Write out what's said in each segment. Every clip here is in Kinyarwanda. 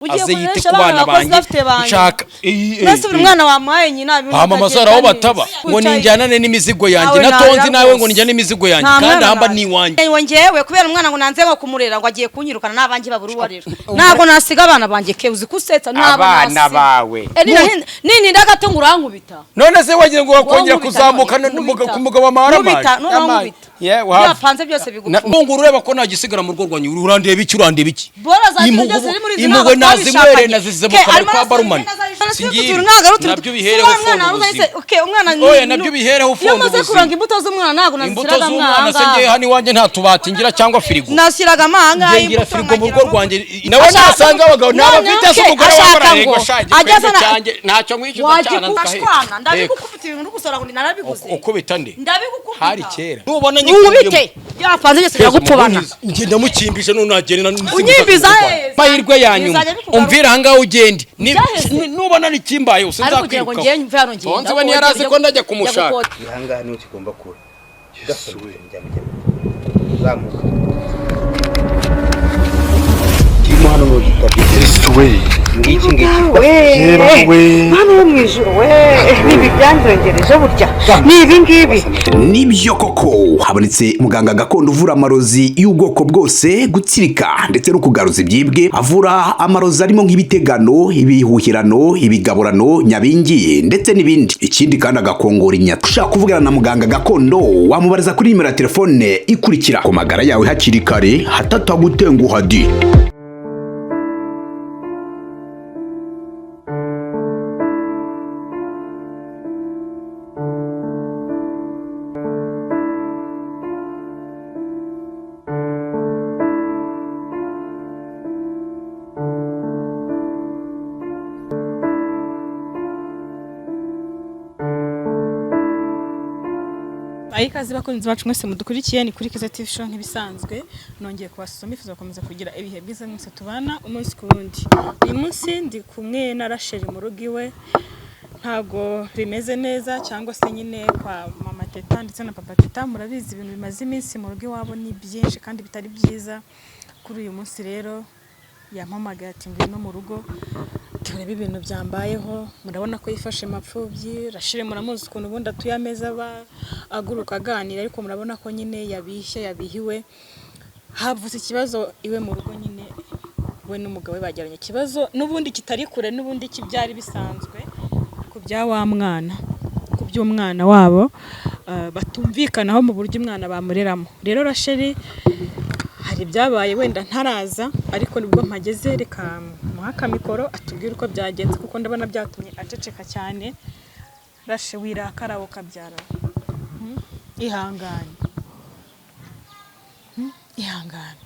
Ugiye Aze yite kuresha ku abana bana bakozi banjye. bafite banjye. Nshaka Mbese buri mwana wamuhaye nyina ibintu hama bikagenda amasaro aho neza. bataba ngo Wicaye. ninjyanane n'imizigo yanjye Nawe natonzi narira nawe ngo rwose. ninjyane imizigo yanjye Nta kandi mwana hamba nawe. ni iwanjye. Ngo njyewe kubera umwana ngo nanze ngo kumurera ngo agiye kunyirukana n'abanjye babura uwarera. Ntabwo nasiga abana banjye ke uzi kusetsa ntabwo Abana nasiga. bawe. Nininda gato ngo urankubita. None se wagira ngo wakongera Wowe nkubita kuzamuka none, nkubita. ku mugabo wa Nkubita, noneho nkubita. Byapanze byose bigupfa. Nungura ureba ko nagisigara mu rugo rwanjye, urandeba iki, urandeba iki? Bora za zino byose ziri muri izi Impuhwe ntabwo nazinywere twabishakanye. nazize mu Ke, kabari arimo kwa arasaba barumani. imyenda azayishaka. Singiri. Ntabwo ari utuntu- Nabyo bihereho Si wa mwana ufonda wari ubuzima. uzahise- okay, umwana ni- Oya, nabyo bihereho Iyo ufonda umaze ubuzima. kuranga imbuto z'umwana ntabwo Imbuto nazishyiraga z'umwana se ahangaha. ngewe hano iwanjye nta tubati ngira cyangwa firigo. Nashyiraga ahangaha Ngiye ngira imbuto firigo mu rugo nkagiramo- rwanjye, nawe Ashaka- nasanga abagabo naba None mfite se okay, umugore ashaka wambara ngo yego sha ajye igikwembe azana- cyanjye ntacyo nkwishyuza cyana. Wagikubashwana ndabigukubita ibintu uri gusora ngo narabiguze. Ukubita nde? Ndabigukubita. Hari kera nubona Unkubite. Byapanze byose biragupfubana. Ngenda mukimbisha none nagenda. Unyimbiza heza. Mahirwe ya nyuma Bizajya bikugaruka. Umvira ahangaha ugende. Byaheze. Nubona nikimbaye Ariko kugira ngo usinzakwirukaho. ngiye mve hano ngenda. Tonzi we ntiyari azi ko ndajya kumushaka. Ahangaha niho kigomba kuba. Ugasoma njya mujya uzamuka kirimo hano n'ugitabye. Yesu we! Ngiki ngiki. Yeba we! Hano ho mu ijuru we, niba ibyanjongereje burya ni ibi ngibi. Nibyo koko habonetse muganga gakondo uvura amarozi y'ubwoko bwose, gutsirika ndetse no kugaruza ibyibwe. Avura amarozi arimo nk'ibitegano, ibihuhirano, ibigaburano, nyabingi ndetse n'ibindi. Ikindi kandi agakongora inyata. Ushaka kuvugana na muganga gakondo wamubariza kuri nimero ya telefone ikurikira. Ku magara yawe hakiri kare hatatagutenguha di. Ayi ikaze bakunzi bacu mwese mudukurikiye, ni kuri Kiza TV Show nk'ibisanzwe. Nongeye kubasoma ifuza gukomeza kugira ibihe byiza mwese tubana umunsi ku wundi. Uyu munsi ndi kumwe na Rachel mu rugo iwe, ntago bimeze neza cyangwa se nyine kwa mama Teta ndetse na papa Teta. Murabizi ibintu bimaze iminsi mu rugo iwabo ni byinshi kandi bitari byiza. Kuri uyu munsi rero yampamagaye ati ngwino mu rugo turebe ibintu byambayeho. Murabona ko yifashe mapfubyi. Rachel muramuzi ukuntu ubundi atuye ameza aba aguruka aganira, ariko murabona ko nyine yabishye yabihiwe. Havutse ikibazo iwe mu rugo nyine, we n'umugabo we bagiranye ikibazo n'ubundi kitari kure n'ubundi kibyari bisanzwe ku bya wa mwana, ku by'umwana wabo, batumvikanaho mu buryo umwana bamureramo. Rero Rachel hari ibyabaye wenda ntaraza, ariko nibwo mpageze, reka muhe akamikoro atubwire uko byagenze kuko ndabona byatumye aceceka cyane. Rashe wirakara ukabyara. Ihangane. Ihangane.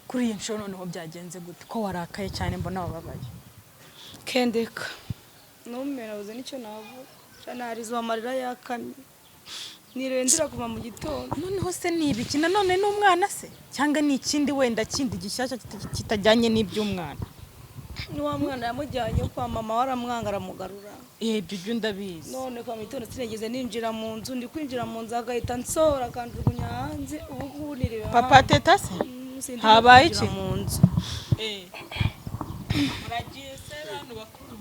Kuri iyi nshuro noneho byagenze gute ko warakaye cyane mbona wababaye? Kendeka. Nume nabuze nicyo navuga. Narizo amarira yakamye. Nirendera kuva mu gitondo. Noneho se ni ibiki nanone n'umwana se cyangwa ni ikindi wenda kindi gishyashya kitajyanye n'iby'umwana? Ni wa mwana yamujyanye kwa mama waramwanga aramugarura. Ibyo byo ndabizi. None kwa mitondo sinigeze ninjira mu nzu, ndi kwinjira mu nzu agahita nsohora akanjugunya hanze. Ubu ngubu niriwe Papa Teta se hanze. Habaye Kwinjira iki? mu nzu. Muragiye se bantu bakuru?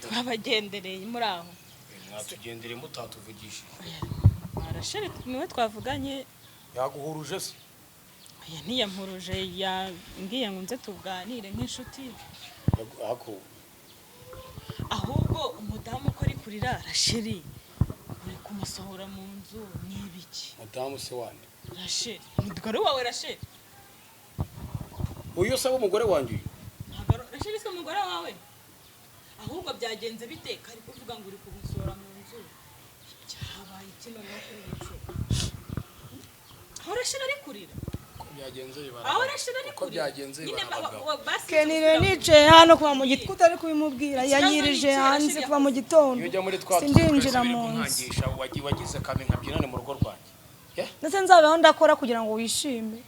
Twabagendereye muri aho. Mwatugendereye mutatuvugishije. Rachel niwe twavuganye. Yaguhuruje se? Oya ntiyampuruje, yambwiye ngo nze tuganire nk'inshuti. Ako Ahubwo umudamu uko ari kurira, Rachel uri kumusohora mu nzu ni ibiki? Mudamu se wande? Rachel umugore wawe Rachel. Uyu se w'umugore wanjye uyu? Ntabwo Rachel si umugore wawe? Ahubwo byagenze bite kari kuvuga ngo uri kumusohora mu nzu? Cyabaye iki noneho kuri iyi nshuro? Aho Rachel ari kurira, Uko byagenze bibara. aho Rachel ari Uko kurira byagenze nyine bibara abagabo. Kenire nicaye hano kuva mu gitondo utari kubimubwira yanyirije hanze kuva mu gitondo. Iyo ujya muri twa tuzu Sindinjira twese biri mu nzu. kunkangisha, wagize kame nkabyinane mu rugo rwanjye. Ndetse nzabeho ndakora kugira ngo wishime.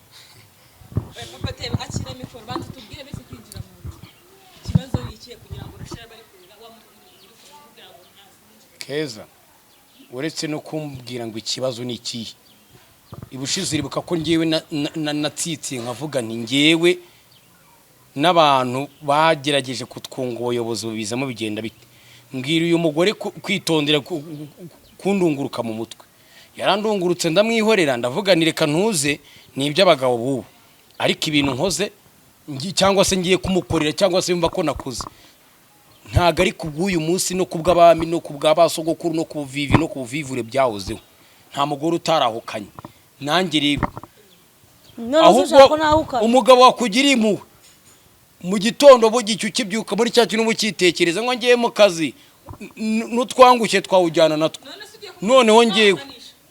Papa Teba akira mikoro, banza tubwire bese kwinjira mu nzu. Ikibazo ni ikihe kugira ngo Rachel abe ari kurira wamubwira ngo ntazinjire? Keza, uretse no kumbwira ngo ikibazo ni ikihe, ibushize uribuka ko ngewe natsitse nkavuga nti ngewe N'abantu bagerageje kutwunga, ubuyobozi bubizamo, bigenda bite? Mbwira uyu mugore kwitondera kundunguruka mu mutwe. Yarandungurutse, ndamwihorera, ndavuga ni reka ntuze, ni iby'abagabo bubu. Ariko ibintu nkoze cyangwa se ngiye kumukorera, cyangwa se yumva ko nakuze, ntabwo ari kubw'uyu munsi, no kubw'abami, no kubwa ba sogokuru, no ku buvivi no ku buvivure byahozeho. Nta mugore utarahukanye. Nanjye rero None se ushaka ko nahukana? Umugabo wakugiriye impuhwe mu gitondo, bugicya ukibyuka muri cya kintu uba ukitekereza ngo ngiye mu kazi, n'utwangushye twawujyana natwo. Noneho ngewe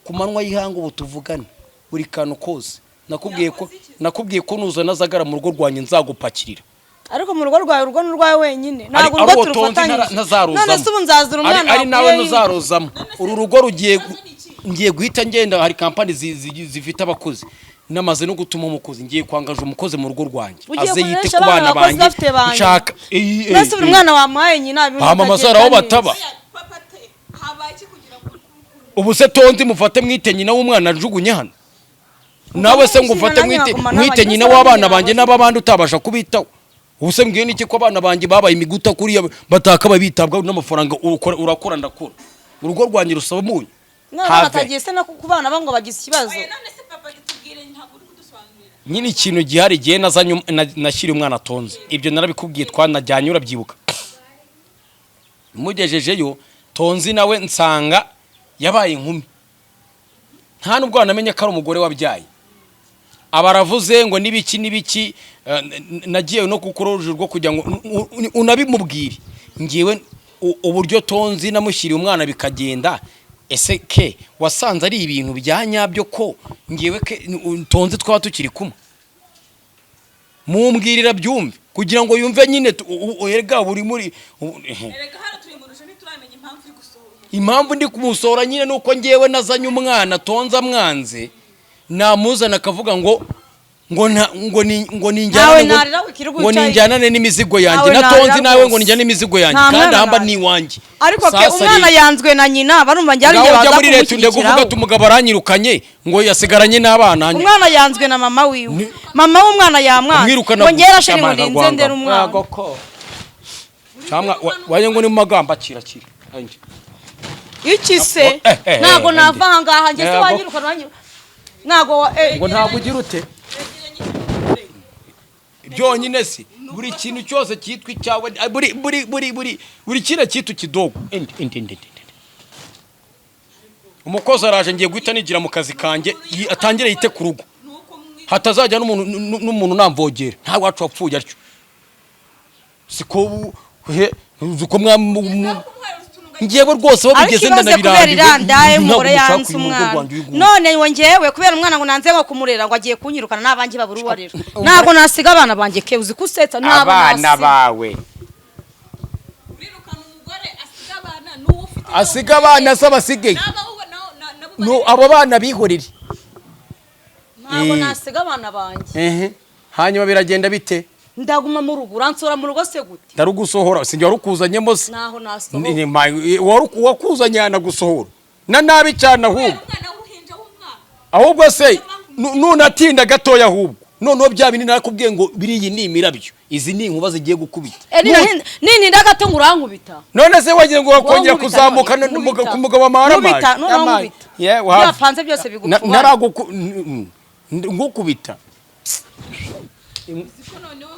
ku manywa y'ihangu ubu tuvugane, buri kantu kose nakubwiye ko nuzana zagara mu rugo rwanjye nzagupakirira. Ariko mu rugo rwawe, urugo ni urwawe wenyine, ntabwo Ari urugo uwo tonzi turufatanyije. ntazaruzamo. None se ubu nzazira umwana Ari nawe wakuyeyo? ntuzaruzamo. Uru rugo rugiye ngiye guhita ngenda, hari kampani zifite abakozi, namaze no gutuma umukozi, ngiye kwangaje umukozi mu rugo rwanjye, Ugiye aze yite kuresha ku abana bana abakozi banjye. bafite banjye. Nshaka Mbese buri mwana wamuhaye nyina, ibintu Bamamaza bikagenda aho neza. bataba. Ubu se tonzi mufate mwite nyina w'umwana njugunye hano, nawe se ngo ufate nanjye mwite nkagumana mwite n'abanjye, nyina mbese w'abana abana banjye banjye. N'ababandi utabasha kubitaho. Ubu se mbwiye n'iki ko abana banjye babaye imiguta kuriya, batakabaye bitabwaho n'amafaranga urakora ndakora, urugo rwanjye rusaba umunyu. None Have. batagiye se no ku bana bo ngo bagize ikibazo? Nyine ikintu gihari, igihe nazanye nashyiriye umwana atonze, ibyo narabikubwiye, twanajyanye, urabyibuka. Mugejejeyo tonzi nawe nsanga yabaye inkumi, nta nubwo wanamenya ko ari umugore wabyaye. Aba aravuze ngo n'ibiki n'ibiki. Nagiye no gukora urujijo rwo kugira ngo unabimubwire. Ngewe uburyo tonzi namushyiriye umwana bikagenda, ese ke wasanze ari ibintu bya nyabyo ko ngewe ke tonzi twaba tukiri kumwe? Mumbwirira byumve kugira ngo yumve nyine erega buri muri Erega hano turi mu rujo, ntituramenya impamvu uri gusohora. Impamvu ndi kumusohora nyine ni uko ngewe nazanye umwana tonze amwanze, namuzana akavuga ngo nta ngo ni ngo Nawe ninjyanane ngo, narira wikirirwa ngo wicaye. ninjyanane n'imizigo yanjye Nawe na tonzi narira nawe ngo rwose. ninjyane n'imizigo yanjye, Nta kandi mwana ahamba narira. ni iwanjye. Ariko ke Sasa umwana rero, yanzwe na nyina, barumva njye ari ngaho njye ujya baza muri leta ujya kuvuga kumushyigikiraho. ati umugabo aranyirukanye, ngo yasigaranye n'abana. Umwana yanzwe na mama wiwe, mama w'umwana yamwanze. Umwirukana. Ngo ngera sheri, ngo ninze ndere umwana. Cyamwa waye ngo ni mu magambo akira akira. Anje. Iki se? Ntabwo nava aha ngaha njye se. Yego. Wanyirukana, wanyirukana, ntabwo Ngo ntabwo ugira ute byonyine si buri kintu cyose cyitwa icyawe, buri kintu cyitwa ikidogo. Indi indi indi indi. Umukozi araje, ngiye guhita nigira mu kazi kanjye, atangire yite ku rugo, hatazajya n'umuntu namvogera. Ntabwo wacu wapfuye atyo, siko he uzi ko ngewe rwose aho Ariko bigeze ibaze kubera ndanabirambiwe. irandaye Ntabwo umugore mushaka yanze uyu murugo umwana. rwanjye uyu nguyu. None ngo ngewe kubera umwana ngo nanze ngo kumurera, ngo agiye kunyirukana n'abanjye babura uwarera, ntabwo nasiga abana banjye. Ke uzi ko usetsa? Ntabwo Abana nasiga. bawe? Urirukana umugore, asiga abana n'uwo ufite. Asiga abana se abasigaye? N'abo nabo. No, abo bana bihorere. Ntabwo nasiga abana banjye. Ehe. Hanyuma biragenda bite? Ndaguma mu rugo. Uransora mu rugo se gute? Ndarugusohora, sinjye warukuzanyemo se? Naho nasohoka. Wakuzanye yanagusohora na nabi cyane ahubwo. Umwana w'uruhinja w'umwaka. Ahubwo se nunatinda gatoya, ahubwo noneho bya bindi narakubwiye ngo biriyi ni imirabyo, izi ni inkuba zigiye gukubita. Nininda gato ngo urankubita. None se wagira ngo wakongera Wowe nkubita kuzamuka none, nkubita. ku mugabo wa Nkubita, noneho nkubita. Byapanze byose bigupfubana. Naraguku ngukubita. Ko noneho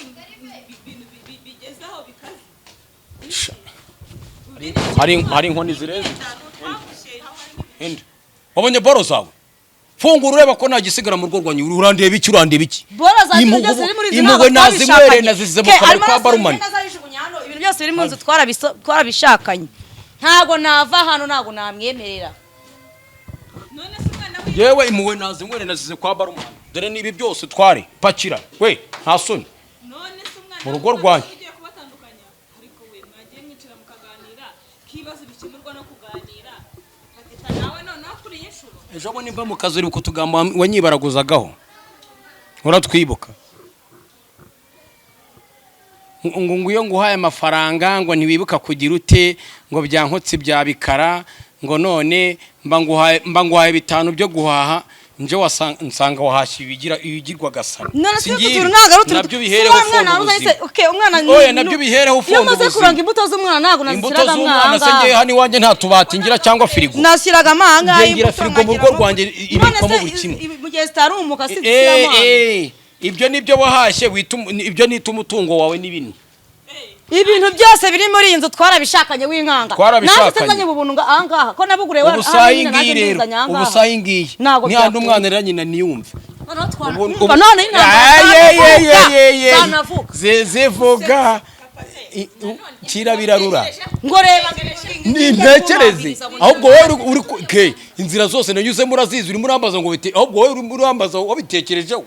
ibintu bigeze aho bikaze. Hari inkoni zirenze. Enda. Wabonye boro zawe? Fungura ureba ko nta gisigara mu rugo rwanyu. Urandeba iki? Urandeba iki? Bora za ibintu byose biri muri izi Impuhwe ntabwo nazinywere twabishakanye. nazize mu Ke, kabari arimo kwa arasoma barumani. imyenda azayijugunya hano, ibintu byose biri mu nzu twarabishakanye. Ntabwo nava hano, ntabwo namwemerera. None se umwana we? Yewe, impuhwe nazinywere nazize kwa barumani. Dore n'ibi byose tware pakira we, nta soni. None se umwana Mu rugo rwanyu. ugiye kubatandukanya? Ariko we mwagiye mwicara mukaganira, ko ibibazo bikemurwa no kuganira. Pateta nawe noneho kuri iyi nshuro. Ejo bundi mva mu kazi, uri kutugambo wanyibaraguzagaho, uratwibuka? Ngo iyo nguhaye amafaranga ngo ntiwibuka kugira ute, ngo byankotse bya bikara, ngo none mba nguhaye 5 byo guhaha. Nje nsanga wahashye ibigira ibigirwa gasana. None se Singibi. utu ntabwo ari utuntu Nabyo bihereho si wa mwana ufonda waruza ubuzima. se, okay, umwana Oya, nabyo bihereho iyo ufonda maze ubuzima. kuranga imbuto z'umwana ntabwo Imbuto nazishyiraga z'umwana se ngewe ahangaha. hano iwanjye nta tubati ngira cyangwa firigo. Nashyiraga ahangaha Nge ngira imbuto firigo mu rugo nkagiramo- rwanjye None ibikwamo se buri kimwe. mu gihe zitarumuka sinzishyiramo hano. Ibyo nibyo wahashye wita ibyo nita umutungo wawe n'ibindi. Ibintu byose biri muri iyi nzu twarabishakanye w'inkanga. Twarabishakanye. Nanjye se nzanye ubu buntu ahangaha ko nabuguriye Ubu saha iyi ngiyi rero, ubu saha iyi ngiyi Ntabwo ntihandi byakunda. umwana rero nyina niyumve. Umva none intambara zanavuka. Zivuga kirabirarura. Ngo reba Nintekereze ahubwo wowe uri ke inzira zose nanyuzemo urazizi, urimo urambaza ngo ahubwo wowe urimo urambaza wabitekerejeho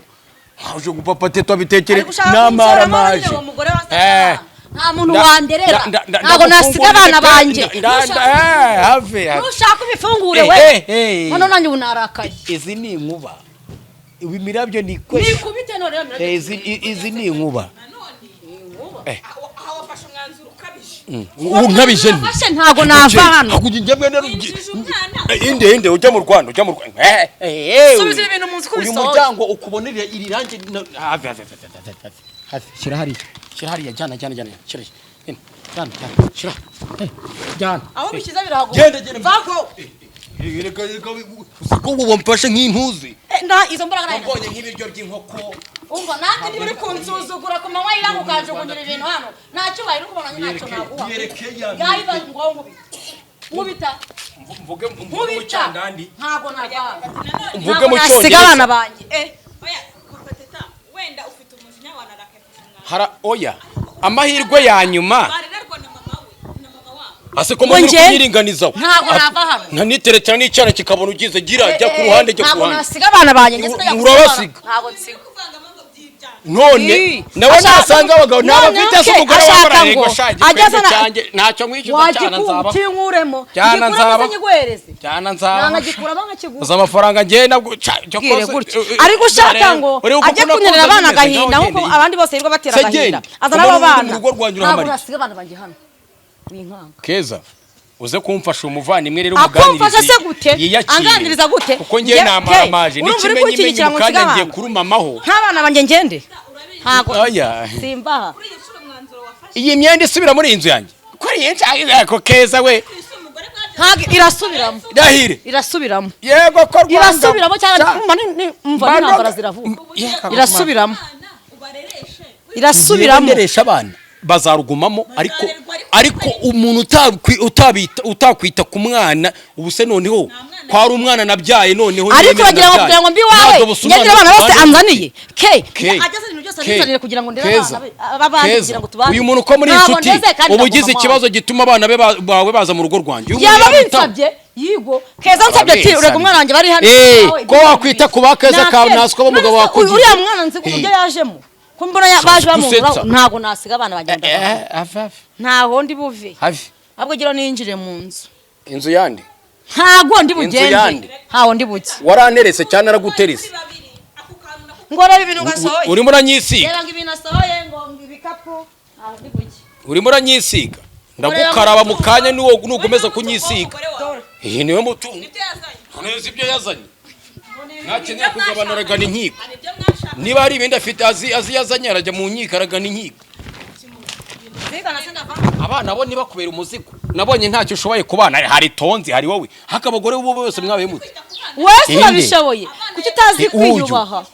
uje gupapa teta wabitekereje Ariko ushaka n'amara kunsoramo maje. nyine uwo mugore wa Satani. Nta muntu wanderera, ntabwo ndagufungurira nasiga abana pe, banjye. Have, have. Nushaka ubifungure Eh, we. eh, eh. Noneho nanjye ubu narakaye. Izi ni inkuba, ibi mirabyo ni kwesha. Nikubite none rero mirabyo. Izi ni inkuba. Aha wafashe umwanzuro ukabije. Ubu nkabije nti Nafashe, ntabwo nava hano. Hakurya njye mwene Winjije umwana. Inde inde ujya mu Rwanda, ujya mu Rwanda. Subiza ibi bintu mu nzu uko Uyu ubisohoye. muryango ukubonera iri rangi have, have, have, have, have, have. Shyira hariya, shyira hariya, jyana, jyana, jyana, shyira, jyana, jyana, jyana, shyira. Jyana. Aho bishyize birahaguma. Genda, genda. Vaho. Reka, reka, uzi ko ubu wamfashe nk'intuzi. Na izo mbaraga nayo. Wabonye nk'ibiryo by'inkoko. Umva nanjye niba uri kunsuzugura ku manywa y'irangu ukanjugunyira ibintu hano, nta cyubahiro uri kubona, ntacyo naguha. Yereke ya Ngaho iba ngo nkubita, nkubita. Mvuge, mvuge mu Nkubita. cyandandi. Ntabwo navana. Mvuge mu Ntabwo nasiga cyongereza. abana banjye. Oya papa teta, wenda ufite umujinya wanarakaye ufashe umwanzuro. Hara oya, amahirwe ya nyuma. Barererwa na mama we na mama wabo. Ase ko Ngo muri njye? kunyiringanizaho. Ntabwo nava hano. Nkaniterekera n'icyana kikabona ugize gira jya ku ruhande, jya ku Ntabwo ruhande. nasiga abana banjye, njye sinajya gusiga Urabasiga. abana. Ntabwo nsiga. Kuvangamo ngo by'ibyana. None nawe Ashaka- nasanga abagabo naba None afite se okay, umugore ashaka wambara ngo yego sha ajye igikwembe azana- cyanjye ntacyo nkwishyuza cyana nzaba wagikunkuremo. Cyana nzaba. Ngikuremo se nyiguhereze? Cyana nzaba. Nanagikuramo nkakiguha. Uzi amafaranga njye nabwo Bwire gutya ariko ushaka ngo ajye kunyerera abana agahinda nkuko abandi bose yirirwa batera Se agahinda, genda. azana abo Ubona uri bana. mu rugo rwanjye Ntabwo urahamarika. nasiga abana banjye hano winkanga. Keza, uze kumfasha umuvandimwe rero Akumfasha umuganirize se gute? yiyakire. Anganiriza gute? Kuko njye namara maje Urumva uri n'ikimenyimenyi kunshyigikira mu ngo kanya nsige ngiye abana. kurumamaho. Nk'abana banjye ngende, ntabwo Oya. simbaha. Kuri iyi nshuro umwanzuro wafashe. Iyi myenda isubira muri iyi nzu yanjye kuri iyi nshaka ko Keza we. Ese umugore mwabyo. Ntabwo irasubiramo. Ndahire. Irasubiramo. Yego ko Rwanda. Irasubiramo cyane. Umva umva n'intambara ziravuga. Irasubiramo. Abana ubarereshe. Irasubiramo. Nderesha abana bazarugumamo, ariko umuntu utakwita ku mwana ubu se noneho ko ari umwana nabyaye noneho Ariko nyine uragira ngo nabyaye. kugira ngo mbi iwawe Ntabwo busa nyagira umwana abana bose tubanye. anzaniye ke ageze ibintu byose Ke. anzanire kugira ngo ndere Keza. abana b'abandi Keza. kugira ngo tubane. Uyu muntu uko muri Ntabwo inshuti ndeze kandi uba ugize ndaguma ikibazo gituma abana be bawe baza mu rugo rwanjye. Uyu yaba muntu yabitaho. binsabye yigo Keza nsabye ati Abinsabye. urega umwana wanjye bari hano nawe Ko wakwita ku ba Keza kawe nasiko b'umugabo None se wakugize. uriya mwana nzi uburyo yajemo ko mbona baje bamubura. Gusetsa. Ntabwo nasiga abana banjye ndabona. Have, have, Ntaho ndi buve. Have. Ahubwo gira ninjire mu nzu. Inzu yandi. Ntago ndi Inzu bugende. yandi. Ntaho ndi buke. Waranterese cyane araguterese. Babiri ako kantu nako. Ngo reba ibintu ngasohoye. Urimo uranyisiga. Reba ngo ibintu asohoye ngo ibikapu, ntaho ndi buke. Urimo uranyisiga, ndagukaraba mu kanya nuwo nugomeza kunyisiga. Umugore wawe. Iyi niwe mutungo. Ibyo yazanye. None ibyo yazanye ntakeneye kugabana, aragana inkiko. Hari ibyo mwashaka. Niba hari ibindi afite azi yazanye, arajya mu nkiko aragana inkiko. Abana bo ntibakubera umuzigo, nabonye ntacyo ushoboye ku bana. Hari tonzi, hari wowe, haka abagore bo bose mwabaye mute? Wese Inde. urabishoboye kuki utazi Ni uyu. kwiyubaha?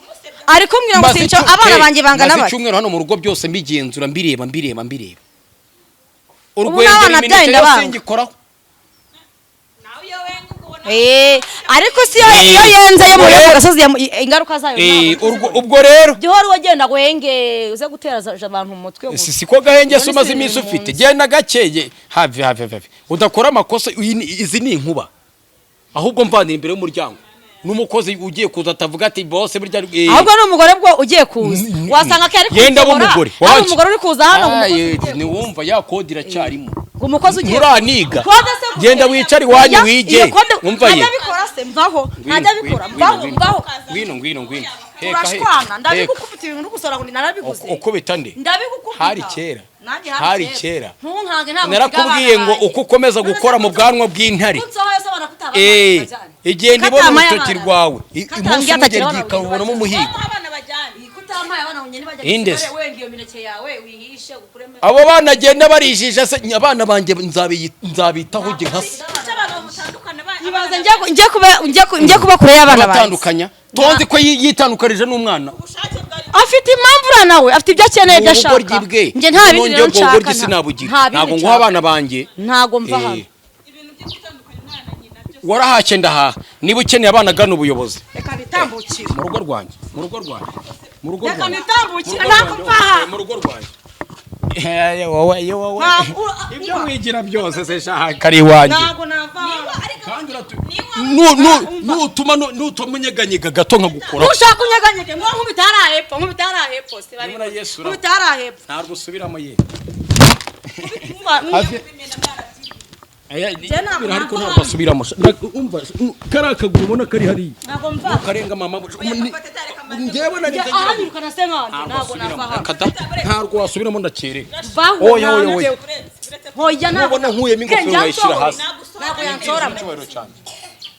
Ariko mbwira ngo Maze sinco abana banjye bangana maze bate? icyumweru hano mu rugo byose mbigenzura, mbireba, mbireba, mbireba. Ubu Urwengero n'abana imineke byayo yose ndabanga. ngikoraho. Nawe iyo wenga ubwo ubona. Ariko si iyo yenze yo mu gasozi ingaruka zayo ntabwo. Ubwo rero Jya uhora wagenda wenge uze gutera abantu mu mutwe gusa. Si siko gahenge se Ubwo umaze ni iminsi ibintu ufite mu nzu. genda gakeye, have, have, have, udakora amakosa. Izi ni inkuba, ahubwo mvanira imbere y'umuryango n'umukozi ugiye kuza atavuga ati bose burya Ahubwo ni umugore bwo ugiye kuza wasanga ko ari Yenda kuyobora. b'umugore Hari wabanje. umugore uri kuza hano ngo Ah, umukozi ugiye ntiwumva ya kode iracyarimo. Ngo umukozi ugiye Nturaniga. Kode se gute? Genda wicare iwanyu Oya, wige. iyo kode Umva ye. ntajya abikora se, mvaho, ntajya abikora, mvaho, mvaho. Ngwino, ngwino, ngwino, heka, heka. Turashwana, Heka. ndabigukubita ibintu uri gusora ngo narabiguze. Ukubita nde? Ndabigukubita. Hari kera. Nanjye Hari kera. Ntunkange, ntabwo Narakubwiye ngo uko ukomeza gukora mu bwanwa bw'intare. Unsohoye se abana kutabana. Igenda ibona Katamaye urutoki abana. rwawe. Katambwiye Umunsi umwe atagira ugenda abana ikawubonamo umuhigo. Abana bajyane. Kutamaye abana ngo bajya Inde se? wenda iyo mineke yawe wihishe ukuremo. Abo bana agenda barijisha se, abana banjye nzabitaho njye nka se. Kuki abagabo mutandukana Ibaze njye kuba kure y'abana banjye. Batandukanya tonzi ko yitandukanije n'umwana. Ubushake bwari Afite impamvu uriya nawe afite ibyo akeneye, ibyo ashaka. Ubugoryi bwe. Njye nta bindi Nongeye rero ubwo nshaka. bugoryi sinabugira. Nta bindi Ntabwo nguha nshaka. abana banjye. Ntago mva hano. Ibintu byo gutandukanya umwana na nyina byose. Warahashye ndahaha. Niba ukeneye abana, gana ubuyobozi. Reka nitambukire. Mu rugo rwanjye, mu rugo rwanjye, mu rugo Reka rwanjye. nitambukire, Mu rugo ntabwo rwanjye, mva aha. mu rugo rwanjye. Wowe wowe ibyo wigira byose se shaha kari iwanjye. Ntabwo nava hano. Kandi nutuma nutuma unyeganyega gato nkagukora. Ushaka unyeganyege ngo nkubita hariya hepfo, nkubita hariya hepfo se bari. Nibura Yesu Nkubita hariya hepfo. Ntabwo usubiramo ye. Ntabwo Ariko nava ntabwo hano. asubiramo. Umva kariya kaguru ubona kari hariya. Ntabwo mva. Karenga mama. Njyewe nari Njye ahanyirukana se nkande, ntabwo nava hano. Ntabwo wasubiramo, ndakereka. Vaho. Oya, oya, oya. Hoya, ntabwo. Nubona nkuyemo ingofero Ke, njya nkayishyira nsohora. hasi. Ntabwo yansoramo. Icyubahiro cyanjye.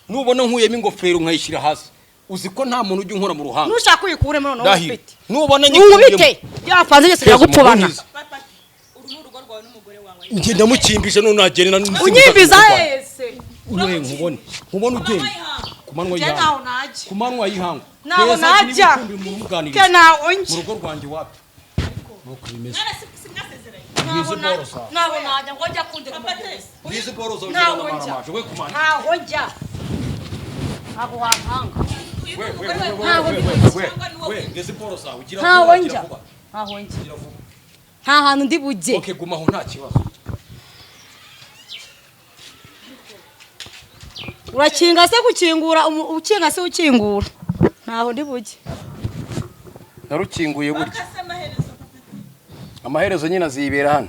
Nubona nkuyemo ingofero nkayishyira hasi, uzi ko nta muntu ujya unkora mu ruhanga. Nushaka uyikuremo noneho Ndahiro. ufite. Nubona Unkubite. Byapanze byose biragupfubana. Papa, uru ni urugo rwawe n'umugore wawe. Ngenda mukimbije none nagenda. Unyimbiza hese. We nkubone. Nkubone ugenda. Ku manywa Njye y'ihangu. ntaho najya. Ku manywa y'ihangu. Ntaho Keza, najya. niba ukunda umuntu umuganiriza. Ke ntaho Mu njya. rugo rwanjye wapi? Nuko bimeze. Mwana si mwasezeranye. Ntaho ntaho najya ngo njya kundeka mu Papa gihugu. tese. Ngizi boro zawe. Ntaho njya. We kumana. Ntaho njya. Ntabwo wampanga. Uyu ni umugore wawe. Ntaho We, ndi. we, we, ngizi boro zawe. Gira Ntaho vuba, gira njya. vuba. Ntaho njya. Gira vuba. Nta hantu ndi bujye. Okay, gumaho nta kibazo. Urakinga se gukingura, ukinga se ukingura. Ntaho ndi bujye. Narukinguye burya. Papa se amaherezo papa. Amaherezo nyine azibera hano.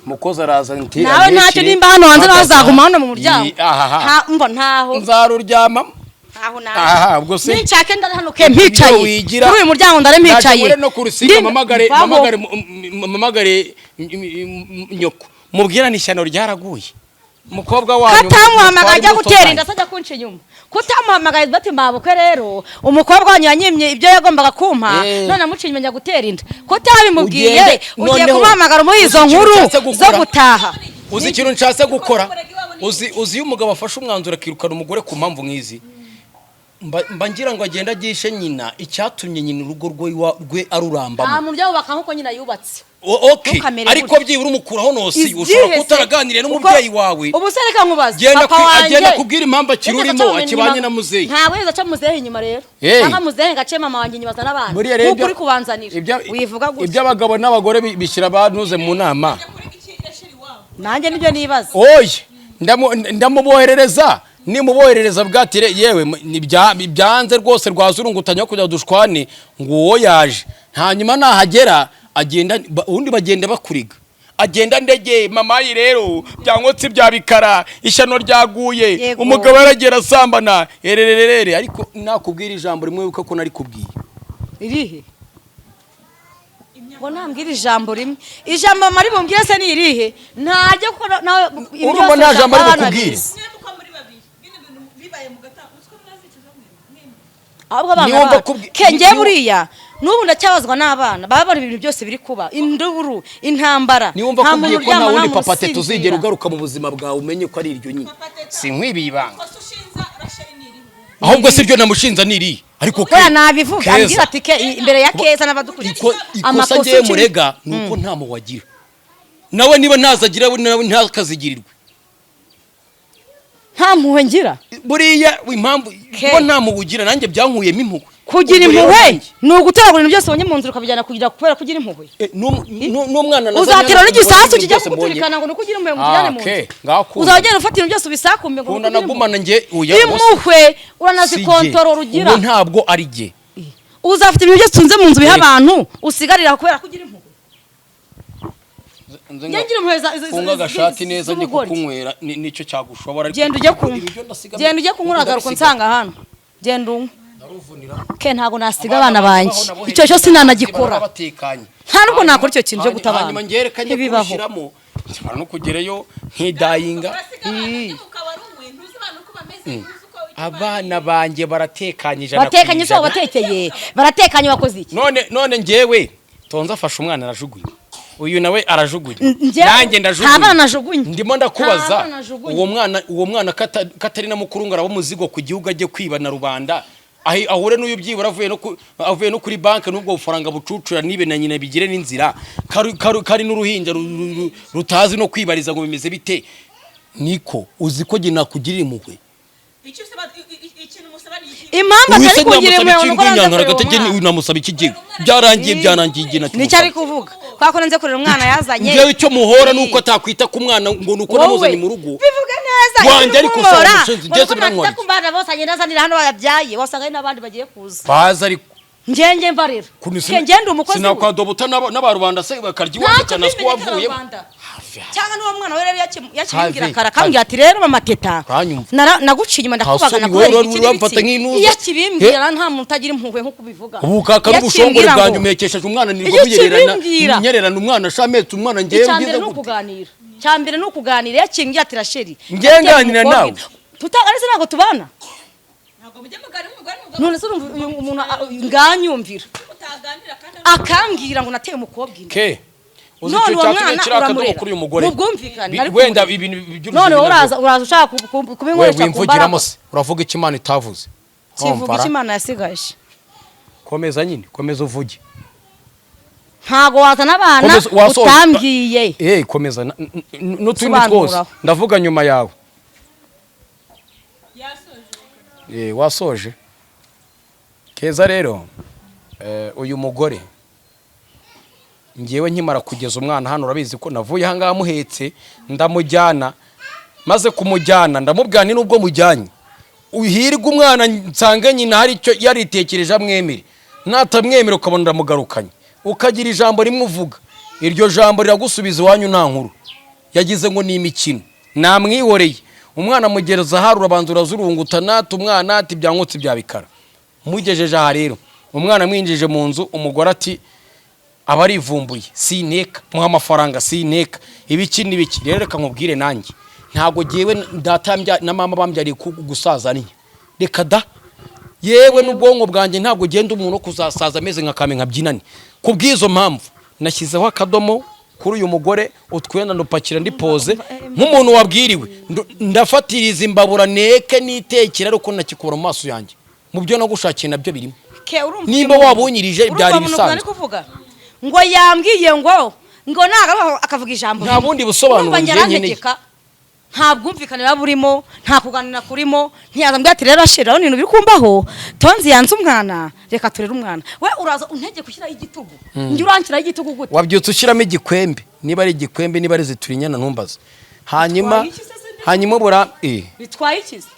Mukozi araza nti Nawe ntacyo nimba hano hanze nawe azaguma hano mu muryango. Ahaha. Nta mva ntaho. Nzaruryamamo. Ntaho najya. Aha, ubwo se Ninshake ndare hano ke mpicaye. Ibyo wigira. Kuri uyu muryango ndare mpicaye. Naje no kurusiga mpamagare Mvaho. mpamagare mpamagare nyoko. Mubwirane ishyano ryaraguye. Umukobwa wanyu Katamuhamagaye ajya mutware gutera imbuto inda se ajya kunca inyuma. Kutamuhamagaye bati mabukwe rero umukobwa wanyu yanyimye ibyo yagombaga kumpa, none amuca inyuma njya gutera inda. Kutabimubwiye Ugende, ugiye noneho, kumuhamagara umuha izo uzi ikintu nkuru nshatse zo gukora? gutaha. Uzi ikintu nshatse gukora? Uzi iyo umugabo afashe umwanzuro akirukana umugore ku mpamvu nk'izi, mba ngira ngo agende agishe nyina icyatumye nyina urugo rwe Nta arurambamo. muntu byubaka nk'uko nyina yubatse. Okay, Ntukamere ariko gutyo. byibura umukuraho nosi Izihe ushobora se? kuba utaraganiriye n'umubyeyi wawe. Ubu se reka nkubaze. Genda Papa wanjye agenda kubwira impamvu akirurimo Yageze aca mu akibanye inyuma. na muzehe. Ntabwo yigeze aca muzehe inyuma rero. Hey. Cyangwa muzehe ngo ace mama wanjye inyuma azane abana. Buriya rero Nk'uko uri kubanzanira. Wivuga gutya. Iby'abagabo n'abagore bishyira abantuze mu nama. Jya kurega iki Rasheli wawe. Nanjye nibyo nibaza. Oye, ndamuboherereza, nimuboherereza bwatire yewe byanze rwose rwazurungutanya kugira dushwane ngo uwo yaje. Hanyuma nahagera agenda ubundi bagenda bakuriga, agenda ndege mamayi rero byankotse bya bikara ishyano ryaguye. Yego. Umugabo yaragera asambana erererere, ariko nakubwira ijambo rimwe wibuka ko nari kubwiye. Irihe? Ngo nambwira ijambo rimwe, ijambo mari bumbwire se ni irihe? Ntajya kuko nawe ibi Urumva byose nta jambo ari abana bukubwire. bizi. Mwebwe uko muri babiri bino bintu bibaye mu gata utwo mwazicuza mwe mwe. Ahubwo abana Niwumva bacu ke njye buriya n'ubu ndacyabazwa n'abana baba babona ibintu byose biri kuba, induru, intambara. Niwumva Nta kubwiye muntu ko nta uryama, wundi nta papa muntu tete uzigera usinzira. ugaruka mu buzima bwawe, umenye ko ari iryo nyine. Papa teta. Sinkwibiye ibanga. Ikosa ushinza Rasheli ni irihe? Ahubwo si byo namushinza niriye ariko Buriya nabivuga Keza. ambwira ati ke imbere ya Keza n'abadukurikiye. Ikosa Amakosa ngiye murega ni uko nta muwagira nawe, niba ntazagira nawe ntakazigirirwe. Nta mpuhwe ngira. Buriya impamvu Ke. kuba nta muwugira nanjye byankuyemo impuhwe. Kugira Ubwo rero impuhwe nanjye- ni ugutoragura ibintu byose ubonye mu nzira ukabijyana kugira kubera kugira impuhwe. N'umwana nazanye Uzatera hano n'igisasu mbonye kijya byose mbonye. kuguturikana ngo ni ukugira impuhwe ngo ujyane mu Ah, ke, nzu. ngaho kunda. Uzaba ugenda ufata ibintu byose ubisakumbe ngo Kunda ni ukugira nagumana impuhwe. njye oya, Impuhwe si jye. uranazikontorora ugira. Ubu ntabwo ari jye. Uzafata ibintu byose utunze mu nzu biha Yego. abantu usigarira kubera kugira impuhwe. Njye ngira impuhwe Funga agashati neza njye z'ubugoryi. kukunywera nicyo cyagushobora ariko Genda ujye kunywa. ibyo ndasiga- Genda ujye kunywa uragaruka ndabisiga. unsanga hano. Genda unywe. Ndaruvunira. Ke ntabwo nasiga abana banjye. Icyo cyo sinanagikora. Batekanye. Nta nubwo nakora icyo kintu cyo guta abana. Hanyuma ngerekanye Ntibibaho. kurushyiramo nshobora no kugerayo nkidayinga. Urasiga abana ukaba ari umwe, ntuzi abantu uko bameze, ntuzi Abana banjye baratekanye 100%. Batekanye se? Wabatekeye? Baratekanye? Wakoze iki? None njyewe Tonze afashe umwana arajugunya, uyu nawe arajugunya, nanjye Nta ndajugunya. bana najugunye. Ndimo ndakubaza. Nta bana najugunye. Uwo mwana katari na mukuru ngo araba umuzigo ku gihugu, ajye kwiba na rubanda, ahure n'uyu byibura avuye no kuri banki n'ubwo bufaranga bucucura, nibe na nyina bigire n'inzira, kari n'uruhinja rutazi no kwibariza ngo bimeze bite. Niko uzi ko jye nakugirira impuhwe? Icyo usaba, ikintu musaba ni iki? Impamvu atari Wise kugira namusaba impuhwe iki? nuko nanze Ngo kurera agatege umwana. namusaba iki? Gihe byarangiye igihe. Nicyo ari kuvuga, kwa ko nanze kurera umwana yazanye. Njyewe icyo muhora ni uko atakwita ku mwana, ngo ni uko Wowe, namuzanye mu rugo bivuge neza. Wanjye, ariko kumpora, usanga umushinzi, ngo njye nuko birantwara natita iki? ku bana bose agenda azanira hano babyaye, wasanga hari n'abandi bagiye kuza. Baza ariko. Njye mbarera. Ke ngende umukozi we. Sinakwadobuta n'abarubanda se bakarya iwacu Ntacyo kanaswa mbimenye wavuye. Karubanda. Cyangwa n'uwo mwana we rero yakimbwira Have, kare, akambwira ati: "Rero mama Teta, Uranyumva? Naguciye inyuma, ndakubaga, Nta soni, nakubera wowe ibiki uramfata n'ibiki." nk'intuza. Iyo akibimbwira, nta muntu utagira impuhwe nk'uko ubivuga. Ubu kaka Iyo n'ubushongore akimbwira bwanjye umekesheje umwana nirwo Iyo muyererana akibimbwira. nyererana umwana shametse umwana ngewe Icya mbere ngize ni gute? ukuganira. Icya mbere ni ukuganira. Iyo akimbwira ati: "Rasheli, Njye nganira nawe. Tuta ariko ntabwo tubana." Ntabwo mujya muganira umugore n'umugabo? None se urumva uyu umuntu nganyumvira? Mutaganira kandi Akambwira ngo nateye umukobwa inda. Ke uzi None icyo uwo cyatumye mwana kiri akadomo uramurera. kuri uyu mugore? Mu bwumvikane, nari Wenda kumurera. ibintu by'urujijo None wowe nabyo. uraza ushaka We kubinkoresha ku wimvugiramo mbaraga. se, uravuga icyo Imana itavuze? Kivuga Wumva ra? icyo Imana yasigaje. Komeza nyine, komeza uvuge. Ntago wazana abana Komeza, wasoza. utambwiye. Komeza n'utundi twose. Sobanuraho. Ndavuga nyuma yawe. Yasoje. Wasoje Keza. Rero uyu mugore, ngewe nkimara kugeza umwana hano, urabizi ko navuye aha ngaha muhetse ndamujyana. Maze kumujyana ndamubwira nti: "Nubwo mujyanye, uhirwe umwana nsange nyina hari icyo yaritekereje amwemere, natamwemera ukabona ndamugarukanye, ukagira ijambo rimwe uvuga, iryo jambo riragusubiza iwanyu." Nta nkuru yagize ngo ni imikino, namwihoreye. Umwana amugereza ahari, urabanza urazurunguta nata umwana ati byankutse bya bikara. Mugejeje aha rero, umwana amwinjije mu nzu, umugore ati aba arivumbuye: "Sineka muha amafaranga, sineka ibiki n'ibiki." Rero reka nkubwire, nanjye ntabwo jyewe data na mama bambyariye gusaza niyo, reka da. Yewe, n'ubwonko bwanjye ntabwo genda umuntu wo kuzasaza ameze nka kame nkabyinane. Ku bw'izo mpamvu nashyizeho akadomo kuri uyu mugore. Utwenda ndupakira ndipoze nk'umuntu wabwiriwe. Ndafatiriza imbabura neke nitekera, ariko nakikura mu maso yanjye. Mu byo nagushakiye nabyo birimo. Ke, urumva Nimba uyu muntu- wabunyirije, urumva byari umuntu ukuntu ari ibisanzwe. kuvuga ngo yambwiye ngo nagaruka akavuga ijambo Nta rimwe. bundi busobanuro Urumva njye njye nkeneye. arantegeka, nta bwumvikane buba burimo, nta kuganira kurimo. Ntiyaza mbwira ati: "Rero shira, urabona ibintu biri kumbaho, Tonzi yanze umwana, reka turere umwana." We uraza untegeka ushyiraho igitugu. Njye uranshyiraho igitugu gute? Wabyutse ushyiramo igikwembe, niba ari igikwembe, niba ari ziturinyana, ntumbaze. Hanyuma Bitwaye iki se se? Hanyuma bura Bitwaye iki se?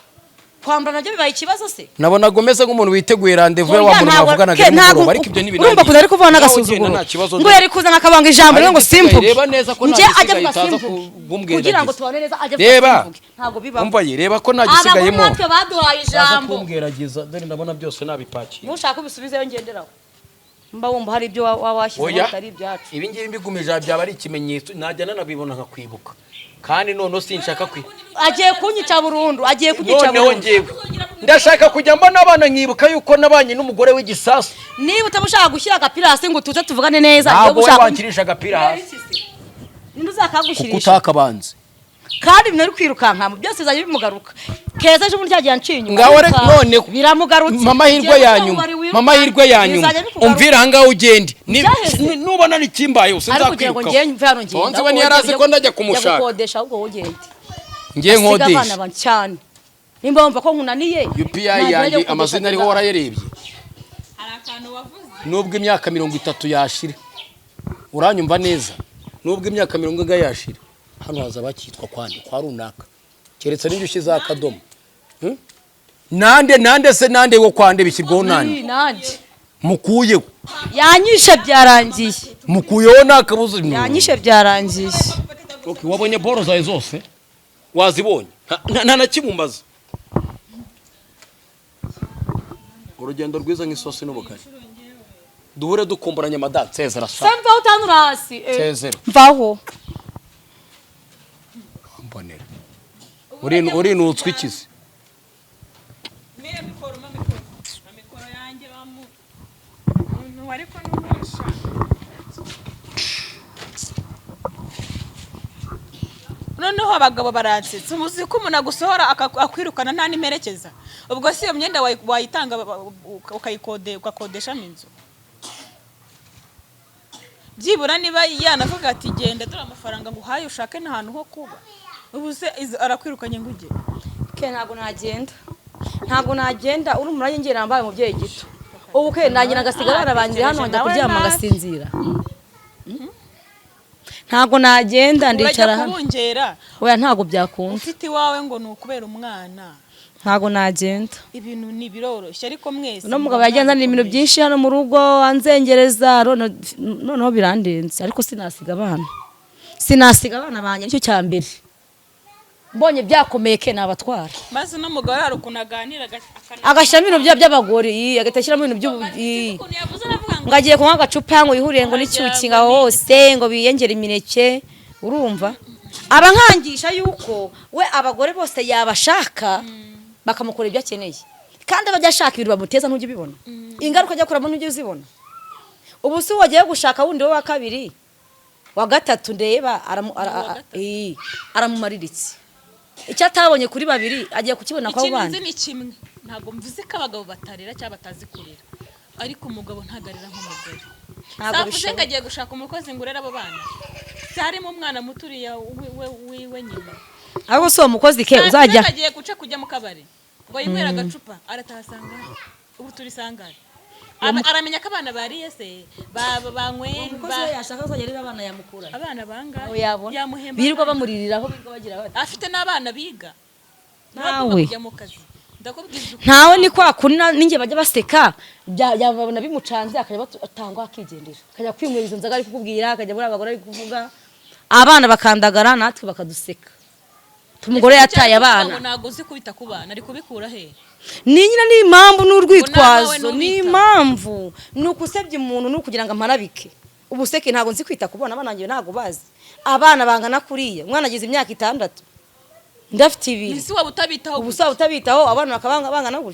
Kwambara nabyo bibaye ikibazo se? Nabonaga umeze nk'umuntu witeguye rendez-vous ya wa Oya, muntu mwavuganaga nimugoroba, ariko ibyo ntibinangiye. Urumva kuza ari kuvuga Nawe n'agasuzuguro. ugenda nta kibazo. Ngo yari kuzana akabanga ijambo rimwe ngo Ariko igisigaye, simvuge. reba neza ko nta Njye ajya gisigaye avuga utaza simvuge. kumbwiragiza. Kugira ngo tubane neza, ajya avuga Reba. simvuge, ntabwo bibaho. Umva ye, reba ko nta Abagore gisigayemo. natwe baduhaye Utaza ijambo. kumbwiragiza. Dore ndabona byose nabipakiye. Nushaka ubisubizeyo ngenderaho, mba wumva hari ibyo waba washyizeho Oya. bitari ibyacu. Ibi ngibi mbigumije aha byaba ari ikimenyetso, najya nanabibona nkakwibuka, kandi noneho sinshaka kwi Agiye kunyica burundu, agiye kunyica Noneho burundu. ngewe ndashaka kujya mbona abana nkibuka yuko nabanye n'umugore w'igisasu. Niba utaba ushaka gushyira agapira hasi ngo tuze tuvugane neza, Ntabwo niba wowe ushaka wankirisha agapira hasi. Ninde Kuko uzakagushyirisha? utakabanze. Kandi ibintu ari kwirukanka byose bizajya bimugaruka. Keza ejo bundi ryagiye anciye inyuma. Ngaho Ariruka, none biramugarutse. mama hirwe Igihe ya nyuma, wari wiruka, mama hirwe ya nyuma. bizajya bikugaruka. Umvira ahangaha ugende. Byaheze. Nubona nikimbaye Ariko kugira ngo usinzakwirukaho. ngiye mve hano ngenda. Tonzi we ntiyari azi ko ndajya kumushaka. Gukodesha, ahubwo wowe ugende. Ngiye Asiga abana nkodesha. cyane nimba wumva ko nkunaniye. UPI Ntajya yanjye gukodesha. amazina ariho warayarebye. Hari akantu wavuze. Nubwo imyaka 30 yashira, uranyumva neza, nubwo imyaka 40 yashira, hano haza bakitwa kwande kwa runaka, keretse n'ibyo ushyizeho akadomo. Nande nande se nande wo kwande bishyirwaho nande? Ii, nande. Mukuyeho. Yanyishe byarangiye. Mukuyeho nakabuze. Yanyishe byarangiye. Okay, wabonye boro zawe zose, wazibonye. Nta na kimwe umbaza. Urugendo rwiza nk'isosi n'ubugari, duhure dukumburanye. Madamu nsezera sa. Se mvaho, utanura hasi. Nsezera. Mvaho. Mbonera urinutswe ikizi. Ariko n'ubunsha noneho abagabo baransetse. Uzi ko umuntu agusohora akwirukana nta n'imperekeza? Ubwo si iyo myenda wayitanga ukayikodeshamo inzu byibura? Niba yanavuga ati: "Genda, dore amafaranga nguhaye, ushake n'ahantu ho kuba." Ubu se arakwirukanye ngo ujye? Ke, ntabwo nagenda, ntabwo nagenda. Uri umurage ngira nambaye umubyeyi gito. Ubu ke nagira ngasiga abana banjye hano, nkajya Nawe kuryama nabi. ngasinzira? Ntabwo nagenda, Urajya ndicara hano. kubungera. Oya, ntabwo byakunda. Ufite iwawe ngo ni ukubera umwana. Ntabwo nagenda. Ibintu ni biroroshye, ariko mwese Uno mugabo yagiye anzanira ibintu byinshi hano mu rugo, anzengereza, noneho birandenze. Ariko sinasiga abana, sinasiga abana banjye, nicyo cya mbere. Mbonye byakomeye ke, nabatwara. Maze uno mugabo hari ukuntu aganira Agashyiramo ibintu by'abagore, agahita ashyiramo ibintu by'ubu. Ukuntu yavuze, aravuga ngo Ngo agiye kunywa agacupa, ngo yihuriye ngo n'icyuki, ngo aho hose ngo biyengere imineke. Urumva aba nkangisha yuko we abagore bose yabashaka bakamukora ibyo akeneye, kandi aba ajya ashaka ibintu bamuteza. Ntujya ubibona ingaruka ajya akuramo? Ntujya uzibona? Ubu si wagiye gushaka wundi we wa kabiri, wa gatatu, ndeba aramumarira iki? Icyo atabonye kuri babiri agiye kukibona kwa abo Ikintu bandi. nzi ni kimwe: ntabwo mvuze ko abagabo batarera cyangwa batazi kurera, ariko umugabo ntabwo arera nk'umugore. Ntabwo Savuze ngo bishoboka. agiye gushaka umukozi ngo urere abo bana, harimo umwana muto uriya wiwe nyina. Ahubwo si uwo mukozi ke Savuze uzajya ngo agiye guca kujya mu kabari ngo yinywere agacupa, arataha asanga ubu turi sangare. Aramenya ko abana bariye se, banyweye? Umukozi we yashaka azajya arera abana yamukura Abana bangahe? Aho yabona Yamuhemba birirwa angahe? bamuririraho, birirwa bagira bati Afite n'abana biga. Nawe. Nawe kujya mu kazi, ndakubwiza ukuri. Ntawe, ni kwa kundi ninjye bajya baseka, yababona bimucanze, akajya batangwa akigendera, akajya kwinywera izo nzoga ari kukubwira, akajya muri abagore ari kuvuga, abana bakandagara, natwe bakaduseka. Umugore yataye abana. Ngo ntabwo uzi kubita ku bana, ari kubikura he? Ni nyine, ni impamvu n'urwitwazo. Ngo nawe Ni ntubitaho. impamvu, ni ukusebya umuntu, ni ukugira ngo amparabike ubuseke. Ntabwo nzi kwita ku bana. Abana banjye ntabwo bazi, abana bangana kuriya, umwana agize imyaka 6, ndafite 2. Ese waba utabitaho? Ubu usaba utabitaho, abana bakaba bangana gutya.